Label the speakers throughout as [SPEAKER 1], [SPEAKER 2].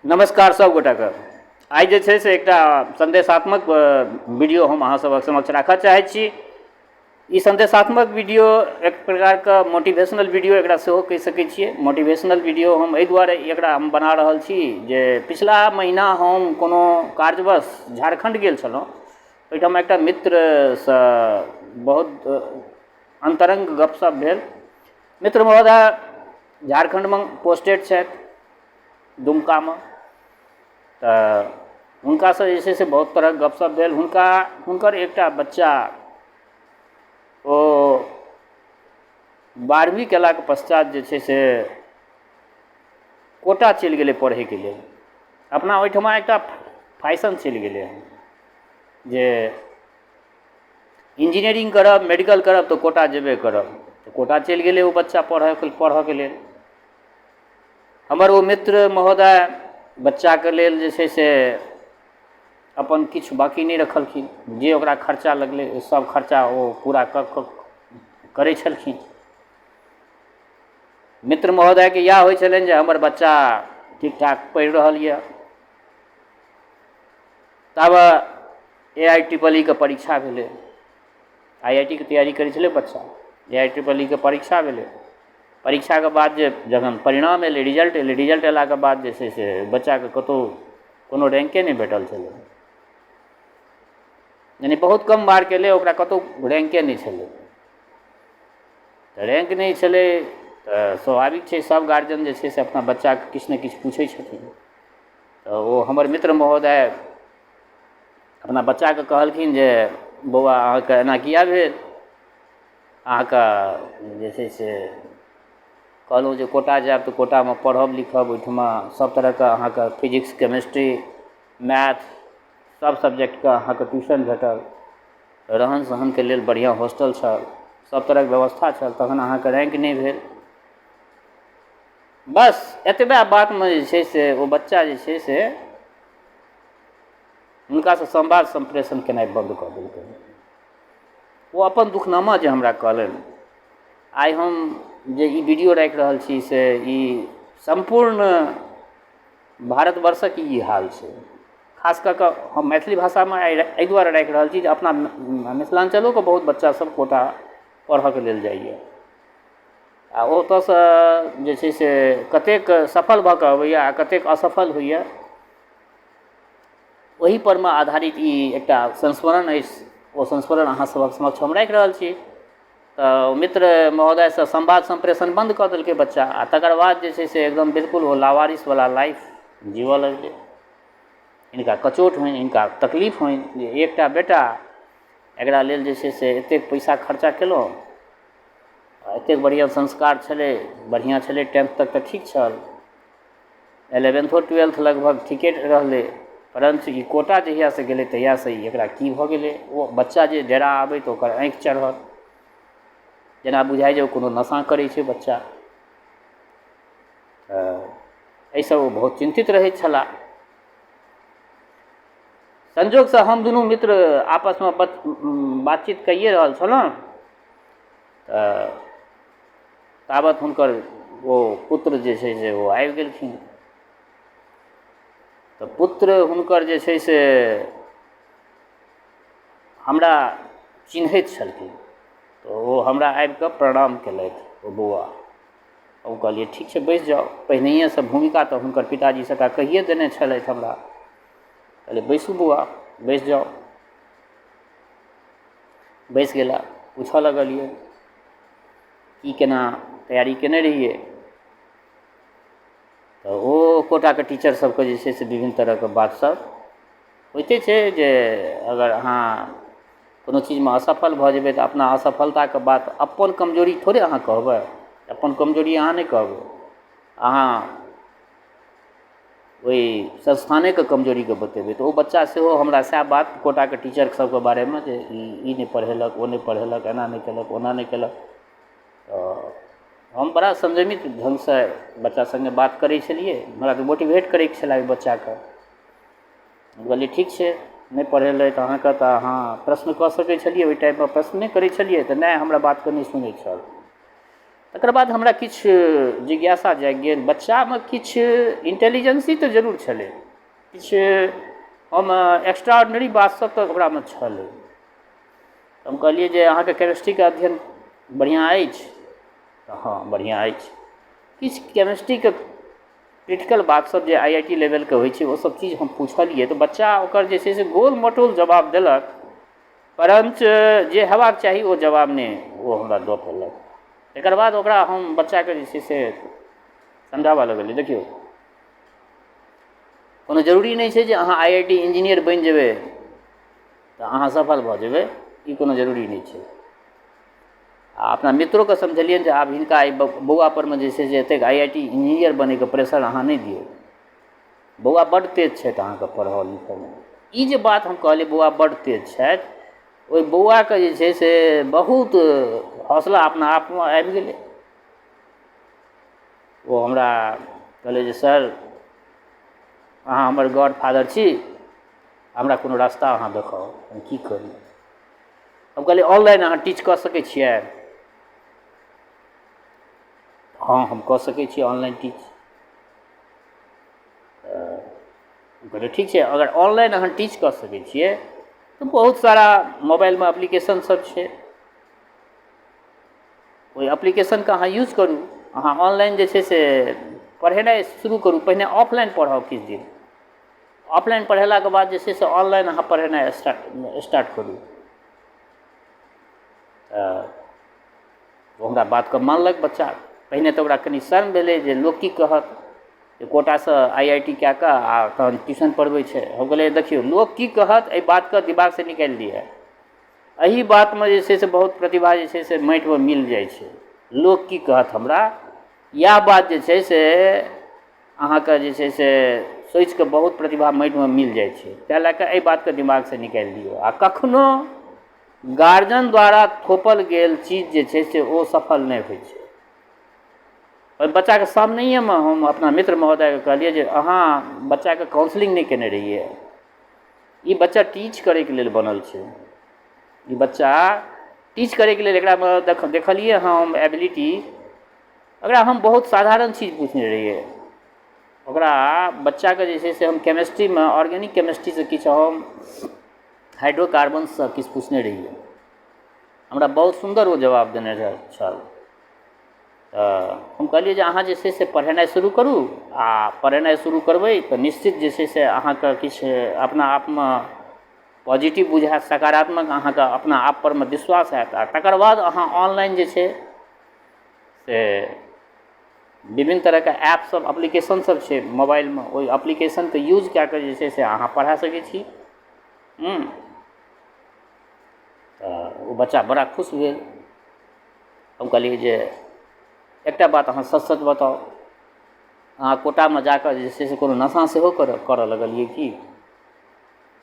[SPEAKER 1] नमस्कार सब गोटाके। आइ जे छै से एकटा सन्देशात्मक वीडियो हम अहाँ सभक समक्ष राखऽ चाहै छी। ई सन्देशात्मक वीडियो एक प्रकारके मोटिवेशनल वीडियो एकरा सेहो कहि सकै छियै। मोटिवेशनल वीडियो हम एहि दुआरे एकरा हम बना रहल छी जे पिछला महिना हम कोनो कार्यवश झारखण्ड गेल छलहुँ। ओहिठाम एकटा मित्रसँ बहुत अन्तरङ्ग गपशप भेल। मित्र महोदय झारखण्डमे पोस्टेड छथि दुमकामे, तऽ हुनकासँ जे छै से बहुत तरहक गपशप भेल। हुनका हुनकर एकटा बच्चा ओ 12वीं कयलाके पश्चात जे छै से कोटा चलि गेलै पढ़ैके लेल। अपना ओहिठमा एकटा फैशन चलि गेलै हँ जे इंजीनियरिंग करब, मेडिकल करब तऽ कोटा जेबे करब। तऽ कोटा चलि गेलै ओ बच्चा पढ़ऽके लेल। हमर ओ मित्र महोदय बच्चाके लेल जे छै से अपन किछु बाँकी नहि रखलखिन। जे ओकरा खर्चा लगलै ओ सब खर्चा ओ पूरा कऽ कऽ करै छलखिन। मित्र महोदयके इएह होइ छलनि जे हमर बच्चा ठीक ठाक पढ़ि रहल यऽ। ताबे ए आइ ट्रिपल ई के परीक्षा भेलै। आइ I T के तैयारी करै छलै बच्चा। ए आइ ट्रिपल ई के परीक्षा भेलै। परीक्षाके बाद जे जखन परिणाम एलै, रिजल्ट एलै, रिजल्ट एलाके बाद जे छै से बच्चाके कतहु कोनो रैंके नहि भेटल छलै। यानि बहुत कम मार्क एलै, ओकरा कतहु रैंके नहि छलै। तऽ रैंक नहि छलै तऽ स्वाभाविक छै सब गार्जियन जे छै से अपना बच्चाके किछु ने किछु पूछै छथिन। तऽ ओ हमर मित्र महोदय अपना बच्चाके कहलखिन जे बौआ अहाँके एना किया भेल, अहाँके जे छै से कहलहुँ जे कोटा जायब तऽ कोटामे पढ़ब लिखब, ओहिठमा सब तरहके अहाँके फिजिक्स, केमिस्ट्री, मैथ सब सब्जेक्टके अहाँके ट्यूशन भेटल, रहन सहनके लेल बढ़िआँ हॉस्टल छल, सब तरहके व्यवस्था छल, तहन अहाँके रैंक नहि भेल। बस एतबे बातमे जे छै से ओ बच्चा जे छै से हुनकासँ संवाद सम्प्रेषण केनाइ बन्द कऽ देलकै। ओ अपन दुखनामा जे हमरा कहलनि, आइ हम जे ई वीडियो राखि रहल छी से ई सम्पूर्ण भारतवर्षक ई हाल छै। खास कऽ कऽ हम मैथिली भाषामे आइ एहि दुआरे राखि रहल छी जे अपना मिथिलाञ्चलोके बहुत बच्चासभ कोटा पढ़ऽके लेल जाइए आ ओतऽसँ जे छै से कतेक सफल भऽ कऽ अबैए आ कतेक असफल होइए ओहिपरमे आधारित ई एकटा संस्मरण अछि। ओ संस्मरण अहाँ सभक समक्ष हम राखि रहल छी। तऽ मित्र महोदयसँ संवाद सम्प्रेषण बन्द कऽ देलकै बच्चा आ तकर बाद जे छै से एकदम बिल्कुल ओ लावारिसवला लाइफ जीबऽ लगलै। हिनका कचोट होइन, हिनका तकलीफ होइन जे एकटा बेटा, एकरा लेल जे छै से एतेक पैसा खर्चा केलहुँ, एतेक बढ़िआँ संस्कार छलै, बढ़िआँ छलै, टेंथ तक तऽ ठीक छल, एलेवेन्थो ट्वेल्थ लगभग ठीके रहलै, परन्तु ई कोटा जहियासँ गेलै तहियासँ ई एकरा की भऽ गेलै। ओ बच्चा जे डेरा आबै तऽ ओकर आँखि चढ़ल, जेना बुझाइ जे ओ कोनो नशा करै छै बच्चा। तऽ एहिसँ ओ बहुत चिन्तित रहैत छलाह। संयोगसँ हम दुनू मित्र आपसमे बातचीत कैए रहल छलहुँ तऽ ताबत हुनकर ओ पुत्र जे छै से ओ आबि गेलखिन। तऽ पुत्र हुनकर जे छै से हमरा चिन्हैत छलखिन, तऽ ओ हमरा आबिकऽ प्रणाम केलथि ओ बौआ। हम कहलियै ठीक छै बैस जाउ। पहिनहिएसँ भूमिका तऽ हुनकर पिताजी सबटा कहिए देने छलथि हमरा। कहलियै बैसू बौआ, बैस जाउ। बैस गेला। पूछऽ लगलियै की केना तैयारी केने रहियै। तऽ ओ कोटाके टीचर सबके जे छै से विभिन्न तरहके बात सब होइते छै जे अगर अहाँ कोनो चीजमे असफल भऽ जेबै तऽ अपना असफलताके बात अपन कमजोरी थोड़े अहाँ कहबै। अपन कमजोरी अहाँ नहि कहबै, अहाँ ओहि संस्थानेके कमजोरीके बतेबै। तऽ ओ बच्चा सेहो हमरा सएह बात कोटाके टीचर सबके बारेमे जे ई नहि पढ़ेलक, ओ नहि पढ़ेलक, एना नहि केलक, ओना नहि केलक। तऽ हम बड़ा संयमित ढङ्गसँ बच्चा सङ्गे बात करै छलियै। हमरा तऽ मोटिवेट करैके छलै ओहि बच्चाके। कहलियै ठीक छै, नहि पढ़ेलथि अहाँके तऽ अहाँ प्रश्न कऽ सकै छलियै, ओहि टाइममे प्रश्न नहि करै छलियै तऽ नहि हमरा बातके नहि सुनै छल। तकर बाद हमरा किछु जिज्ञासा जागि गेल। बच्चामे किछु इन्टेलिजेन्सी तऽ जरूर छलै, किछु हम एक्स्ट्रा ऑर्डिनरी बात सब तऽ ओकरामे छलै। हम कहलियै जे अहाँके केमिस्ट्रीके अध्ययन बढ़िआँ अछि? तऽ हँ, बढ़िआँ अछि। किछु केमिस्ट्रीके क्रिटिकल बात सब जे आइ I T लेवलके होइत छै, ओ सब चीज हम पुछलियै तऽ बच्चा ओकर जे छै से गोल मटोल जवाब देलक, परञ्च जे हेबाक चाही ओ जवाब नहि ओ हमरा दऽ पयलक। तकर बाद ओकरा हम बच्चाके जे छै से समझाबऽ लगलियै, देखियौ, कोनो जरूरी नहि छै जे अहाँ आइ I T engineer बनि जेबै तऽ अहाँ सफल भऽ जेबै, ई कोनो जरूरी नहि छै। आ अपना मित्रोके समझेलियनि जे आब हिनका एहि बौआ परमे जे छै से एतेक आइ I T engineer बनैके प्रेशर अहाँ नहि दियौ। बौआ बड्ड तेज छथि अहाँके पढ़ऽ लिखऽमे। ई जे बात हम कहलियै, बौआ बड्ड तेज छथि, ओहि बौआके जे छै से बहुत हौसला अपना आपमे आबि गेलै। ओ हमरा कहलै जे सर, अहाँ हमर गॉड फादर छी, हमरा कोनो रास्ता अहाँ देखाउ, हम की करी? हम कहलियै, ऑनलाइन अहाँ टीच कऽ सकै छियै? हँ, हम कऽ सकै छी ऑनलाइन टीच। हम कहलियै, ठीक छै, अगर ऑनलाइन अहाँ टीच कऽ सकै छियै तऽ बहुत सारा मोबाइलमे एप्लीकेशन सब छै, ओहि एप्लीकेशनके अहाँ यूज करू। अहाँ ऑनलाइन जे छै से पढ़ेनाइ शुरू करू। पहिने ऑफलाइन पढ़ाउ किछु दिन। ऑफलाइन पढ़ेलाके बाद जे छै से ऑनलाइन अहाँ पढ़ेनाइ स्टार्ट स्टार्ट करू। तऽ ओ हमरा बातके मानलक बच्चा। पहिने तऽ ओकरा कनि शर्म भेलै जे लोक की कहत जे कोटासँ आइ I T कए कऽ आ तहन ट्यूशन पढ़बै छै। हम कहलियै, देखियौ, लोक की कहत एहि बातके दिमागसँ निकालि दिअ। एहि बातमे जे छै से बहुत प्रतिभा जे छै से माटिमे मिल जाइ छै। लोक की कहत हमरा, इएह बात जे छै से अहाँके जे छै से सोचिके बहुत प्रतिभा माटिमे मिल जाइ छै। ताहि लए कऽ एहि बातके दिमागसँ निकालि दियौ। आ कखनो गार्जियन द्वारा थोपल गेल चीज जे छै से ओ सफल नहि होइ छै। ओहि बच्चाके सामनेमे हम अपना मित्र महोदयके कहलियै जे अहाँ बच्चाके काउन्सिलिंग नहि केने रहियै। ई बच्चा टीच करैके लेल बनल छै। ई बच्चा टीच करैके लेल, एकरामे देखलियै हम एबिलिटी। ओकरा हम बहुत साधारण चीज पूछने रहियै। ओकरा बच्चाके जे छै से हम केमिस्ट्रीमे ऑर्गेनिक केमिस्ट्रीसँ किछु हम हाइड्रोकार्बनसँ किछु पूछने रहियै। हमरा बहुत सुन्दर ओ जवाब देने रहै छल। तऽ हम कहलियै जे अहाँ जे छै से पढ़ेनाइ शुरू करू आ पढ़ेनाइ शुरू करबै तऽ निश्चित जे छै से अहाँके किछु अपना आपमे पॉजिटिव बुझायत, सकारात्मक अहाँके अपना आप परमे विश्वास हैत आ तकर बाद अहाँ ऑनलाइन जे छै से विभिन्न तरहके ऐप सब, एप्लीकेशन सब छै मोबाइलमे, ओहि एप्लीकेशनके यूज कए कऽ जे छै से अहाँ पढ़ा सकै छी। तऽ ओ बच्चा बड़ा खुश भेल। हम कहलियै जे एकटा बात अहाँ सच सच बताउ, अहाँ कोटामे जाकऽ जे छै से कोनो नशा सेहो करऽ लगलियै की?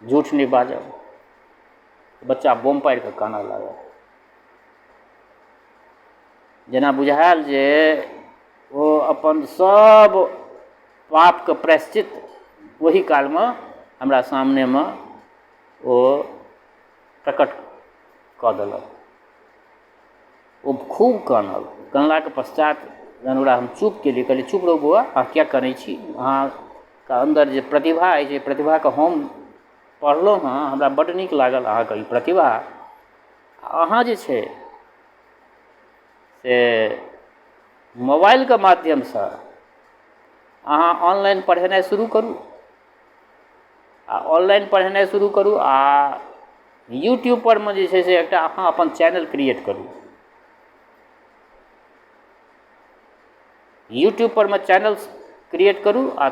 [SPEAKER 1] झूठ नहि बाजब। बच्चा बोम पाड़ि कऽ कानऽ लागल, जेना बुझायल जे ओ अपन सब पापके प्रायश्चित ओहि कालमे हमरा सामनेमे ओ प्रकट कऽ देलक। ओ खूब कानल। कानलाके पश्चात जहन ओकरा हम चुप केलियै, कहलियै, चुप रहू बौआ, अहाँ किएक कनै छी? अहाँके अन्दर जे प्रतिभा अछि, एहि प्रतिभाके हम पढ़लहुँ हँ, हमरा बड्ड नीक लागल अहाँके ई प्रतिभा। अहाँ जे छै से मोबाइलके माध्यमसँ अहाँ ऑनलाइन पढ़ेनाइ शुरू करू आ ऑनलाइन पढ़ेनाइ शुरू करू आ यूट्यूब परमे जे छै से एकटा अहाँ अपन चैनल क्रिएट करू। यूट्यूब परमे चैनल क्रिएट करू आ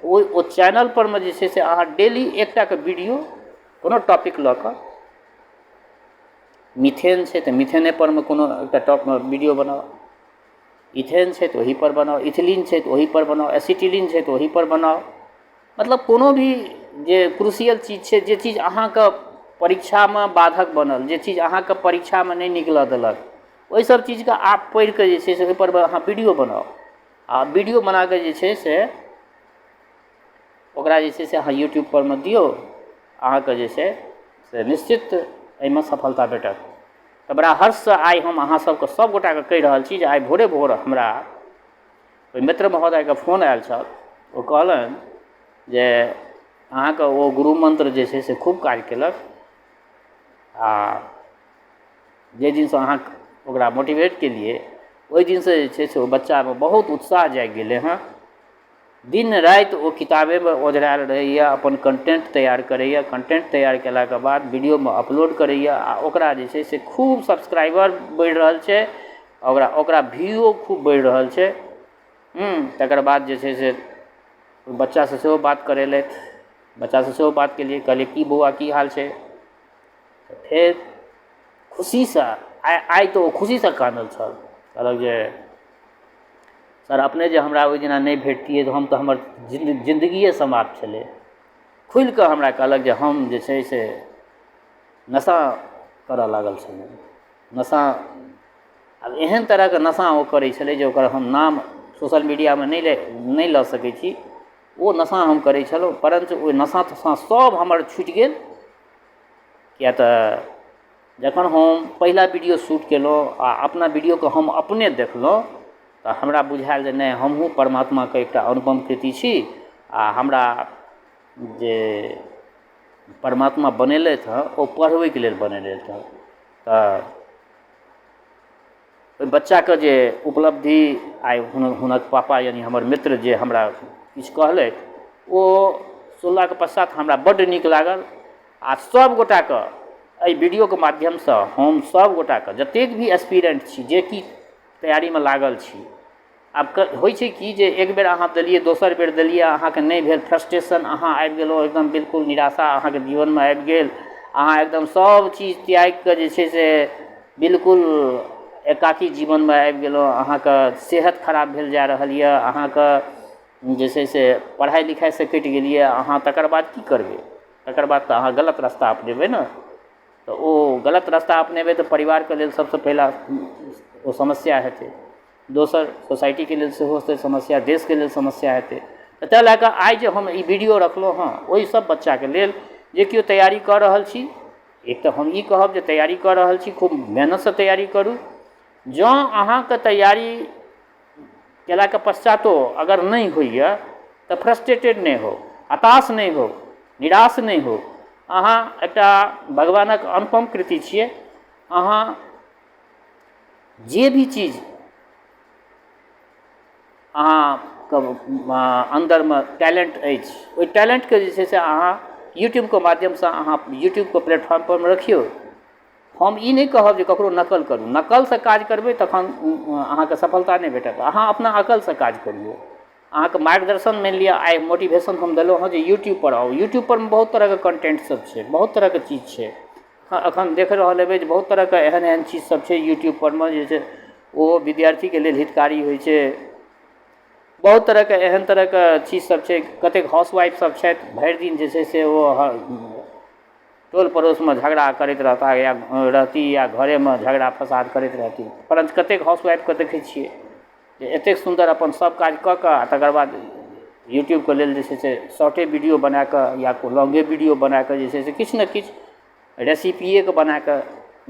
[SPEAKER 1] ओ ओ चैनल परमे जे छै से अहाँ डेली एकटाके वीडियो कोनो टॉपिक लऽ कऽ, मिथेन छै तऽ मिथेने परमे कोनो एकटा टॉप वीडियो बनाउ, इथेन छै तऽ ओहिपर बनाउ, इथिलीन छै तऽ ओहिपर बनाउ, एसिटिलीन छै तऽ ओहिपर बनाउ। मतलब कोनो भी जे क्रूसियल चीज छै, जे चीज अहाँके परीक्षामे बाधक बनल, जे चीज अहाँके परीक्षामे नहि निकलऽ देलक, ओहि सब चीजके आप पढ़िकऽ जे छै से ओहिपर अहाँ वीडियो बनाउ आ वीडियो बनाकऽ जे छै से ओकरा जे छै से अहाँ यूट्यूब परमे दियौ। अहाँके जे छै से निश्चित एहिमे सफलता भेटत। तऽ बड़ा हर्षसँ आइ हम अहाँ सबके सब गोटाके कहि रहल छी जे आइ भोरे भोर हमरा ओहि मित्र महोदयके फोन आयल छल। ओ कहलनि जे अहाँके ओ गुरु मन्त्र जे छै से खूब काज केलक आ जाहि दिनसँ अहाँ ओकरा मोटिवेट केलियै ओहि दिनसँ जे छै से ओ बच्चामे बहुत उत्साह जागि गेलै हँ। दिन राति ओ किताबेमे ओझरायल रहैए, अपन कन्टेन्ट तैयार करैए, कन्टेन्ट तैयार केलाके बाद वीडियोमे अपलोड करैए आ ओकरा जे छै से खूब सब्सक्राइबर बढ़ि रहल छै, ओकरा ओकरा व्यूओ खूब बढ़ि रहल छै। तकर बाद जे छै से बच्चासँ सेहो बात करेलथि, बच्चासँ सेहो बात केलियै, कहलियै की बौआ की हाल छै। तऽ फेर खुशीसँ आइ आइ तऽ ओ खुशीसँ कानल छल, कहलक जे सर अपने जे हमरा ओहि दिना नहि भेटतियै तऽ हम तऽ हमर जिन्दगिए समाप्त छलै। खुलिकऽ हमरा कहलक जे हम जे छै से नशा करऽ लागल छलहुँ, नशा आब एहन तरहके नशा ओ करै छलै जे ओकर हम नाम सोशल मीडियामे नहि लऽ सकै छी। ओ नशा हम करै छलहुँ, परन्तु ओहि नशा तशा सब हमर छुटि गेल। किएक तऽ जखन हम पहिला वीडियो शूट केलहुँ आ अपना वीडियोके हम अपने देखलहुँ तऽ हमरा बुझायल जे नहि, हमहूँ परमात्माके एकटा अनुपम कृति छी आ हमरा जे परमात्मा बनेलथि हँ ओ पढ़बैके लेल बनेलथि हँ। तऽ ओहि बच्चाके जे उपलब्धि आइ हुनक पापा यानि हमर मित्र जे हमरा किछु कहलथि ओ सुनलाके पश्चात हमरा बड्ड नीक लागल। आ सब गोटाके एहि वीडियोके माध्यमसँ हम सब गोटाके जतेक भी एस्पिरेन्ट छी, जेकि तैयारीमे लागल छी, आब होइ छै कि जे एक बेर अहाँ देलियै, दोसर बेर देलियै, अहाँके नहि भेल, फ्रस्ट्रेशन अहाँ आबि गेलहुँ, एकदम बिल्कुल निराशा अहाँके जीवनमे आबि गेल, अहाँ एकदम सब चीज त्यागिकऽ जे छै से बिल्कुल एकाकी जीवनमे आबि गेलहुँ, अहाँके सेहत खराब भेल जा रहल यऽ, अहाँके जे छै से पढ़ाइ लिखाइसँ कटि गेलियै अहाँ, तकर बाद की करबै? तकर बाद तऽ अहाँ गलत रास्ता अपनेबै ने। तऽ ओ गलत रास्ता अपनेबै तऽ परिवारके लेल सबसँ पहिला ओ समस्या हेतै, दोसर सोसाइटीके लेल सेहो हेतै समस्या, देशके लेल समस्या हेतै। तऽ ताहि लए कऽ आइ जे हम ई वीडियो रखलहुँ हँ ओहि सब बच्चाके लेल जे केओ तैयारी कऽ रहल छी, एक तऽ हम ई कहब जे तैयारी कऽ रहल छी खूब मेहनतसँ तैयारी करू। जँ अहाँके तैयारी केलाके पश्चातो अगर नहि होइए तऽ फ्रस्ट्रेटेड नहि होउ, हताश नहि होउ, निराश नहि होउ। अहाँ एकटा भगवानक अनुपम कृति छियै। अहाँ जे भी चीज अहाँके अन्दरमे टैलेन्ट अछि ओहि टैलेन्टके जे छै से अहाँ यूट्यूबके माध्यमसँ अहाँ यूट्यूबके प्लेटफॉर्मपर रखियौ। हम ई नहि कहब जे ककरो नकल करू, नकलसँ काज करबै तखन अहाँके सफलता नहि भेटत। अहाँ अपना अकलसँ काज करियौ। अहाँके मार्गदर्शन मानि लिअ आइ मोटिवेशन हम देलहुँ हँ जे यूट्यूबपर आउ, यूट्यूबपर मे बहुत तरहके कन्टेन्ट सब छै, बहुत तरहके चीज छै। एखन देख रहल हेबै जे बहुत तरहके एहन एहन चीज सब छै यूट्यूबपर मे जे छै ओ विद्यार्थीके लेल हितकारी होइ छै। बहुत तरहके एहन तरहके चीज सब छै। कतेक हाउस वाइफ सब छथि, भरि दिन जे छै से ओ टोल पड़ोसमे झगड़ा करैत रहता या रहती या घरेमे झगड़ा फसाद करैत रहती, परन्तु कतेक हाउस वाइफके देखै छियै जे एतेक सुन्दर अपन सब काज कऽ कऽ आओर तकर बाद यूट्यूबके लेल जे छै से शॉर्टे वीडियो बनाकऽ या लॉन्गे वीडियो बनाकऽ जे छै से किछु ने किछु रेसिपिएके बनाकऽ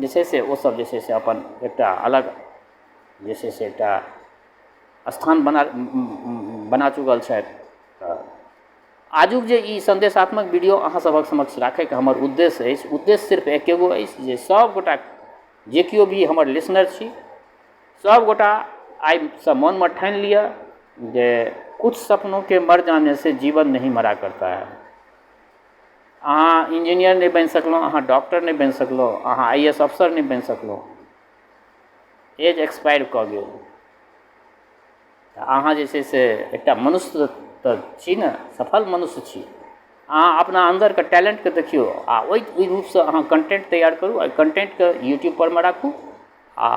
[SPEAKER 1] जे छै से ओ सब जे छै से अपन एकटा अलग जे छै से एकटा स्थान बना बना चुकल छथि। तऽ आजुक जे ई सन्देशात्मक वीडियो अहाँ सभक समक्ष राखैके हमर उद्देश्य अछि, उद्देश्य सिर्फ एकेगो अछि जे सभगोटा जे केओ भी हमर लिसनर छी सभगोटा आइसँ मोनमे ठानि लिअ जे कुछ सपनोके मर जाने से जीवन नहीं मरा करता है। अहाँ इंजीनियर नहि बनि सकलहुँ, अहाँ डॉक्टर नहि बनि सकलहुँ, अहाँ आइ ए एस अफसर नहि बनि सकलहुँ, एज एक्सपायर कऽ गेल, तऽ अहाँ जे छै से एकटा मनुष्य तऽ छी ने, सफल मनुष्य छी। अहाँ अपना अन्दरके टैलेन्टके देखियौ आ ओहि रूपसँ अहाँ कन्टेन्ट तैयार करू आ कन्टेन्टके यूट्यूबपर मे राखू आ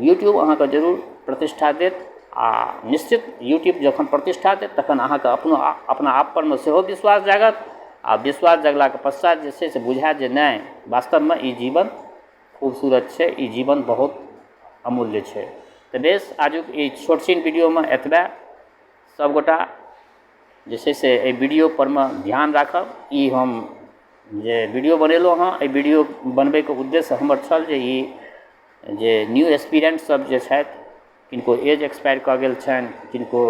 [SPEAKER 1] यूट्यूब अहाँके जरूर प्रतिष्ठा देत। आ निश्चित यूट्यूब जखन प्रतिष्ठा देत तखन अहाँके अपनो अपना आपपर मे सेहो विश्वास जागत आ विश्वास जगलाके पश्चात जे छै से बुझायत जे नहि, वास्तवमे ई जीवन खूबसूरत छै, ई जीवन बहुत अमूल्य छै। तऽ बेस, आजुक ई छोट छिन वीडियोमे एतबे। सबगोटा जे छै से एहि वीडियो परमे ध्यान राखब। ई हम जे वीडियो बनेलहुँ हँ, एहि वीडियो बनबैके उद्देश्य हमर छल जे ई जे न्यू एस्पिरेन्ट सब जे छथि, किनको एज एक्सपायर कऽ गेल छनि, किनको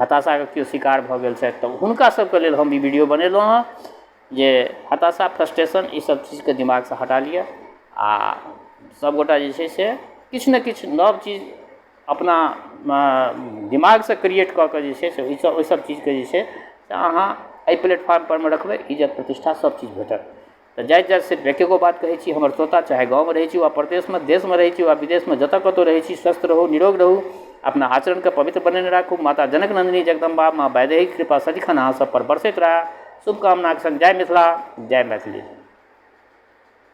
[SPEAKER 1] हताशाके केओ शिकार भऽ गेल छथि, तऽ हुनका सबके लेल हम ई वीडियो बनेलहुँ हँ जे हताशा, फ्रस्ट्रेशन ई सब चीजके दिमागसँ हटा लिअ आ सब गोटा जे छै से किछु ने किछु नव चीज अपना दिमागसँ क्रिएट कऽ कऽ जे छै से ओहि सब चीजके जे छै से अहाँ एहि प्लेटफार्म परमे रखबै, इज्जत प्रतिष्ठा सब चीज भेटत। तऽ जाइत जाइत सिर्फ एकेगो बात कहै छी, हमर श्रोता चाहे गाँवमे रहै छी वा परदेशमे, देशमे रहै छी वा विदेशमे, जतऽ कतौ रहै छी, स्वस्थ रहू, निरोग रहू, अपना आचरणके पवित्र बनेने राखू। माता जनक नन्दिनी जगदम्बा माँ वैदेहीके कृपा सदिखन अहाँ सब पर बरसैत रहए, शुभकामनाके सङ्ग जय मिथिला, जय मैथिली।